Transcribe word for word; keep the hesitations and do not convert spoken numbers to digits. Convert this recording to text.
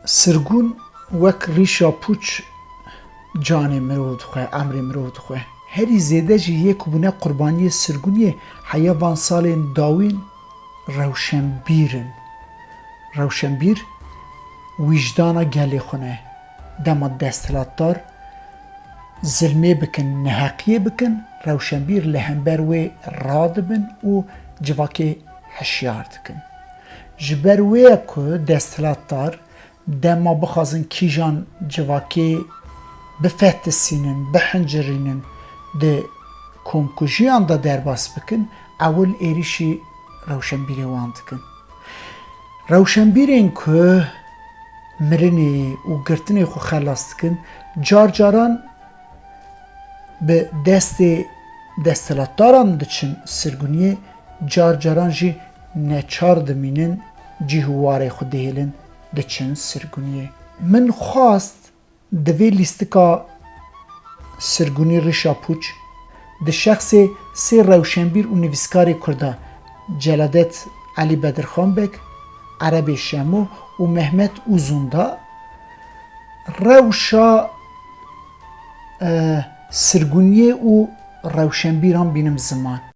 Sirgûn wek rîşa pûç canê mirov dixwe, emrê mirov dixwe. Herî zêde jî yê ku bûne qurbaniyê sirgûniyê heya van salên dawîn rewşenbîr in. Rewşenbîr wijdana gelê xwe ne. Dema desthilatdar zilmê bikin, neheqiyê bikin, rewşenbîr li hember wê radibin û civakê hişyar dikin. Ji ber wê ye ku desthilatdar dema bixwazin kîjan civakê bifetisînin, bihincirînin, di komkujiyan de derbas bikin, ewil êrîşî rewşenbîrê wan dikin. Rewşenbîrên ku mirinê û girtinê xwe xelas dikin, car caran bi destê desthilatdaran diçin sirgûniyê, car caran jî neçar dimînin, cih û warê xwe dihêlin, diçin sirgûniyê. Min xwest di vê lîstika sirgûnî rîşa pûç di şexsê sê rewşenbîr û nivîskarê kurda Celadet Elî Bedirxan Beg, Erebê Şemo û Mehmet Uzun de rewşa, e, sirgûniyê û rewşenbîran bînim ziman.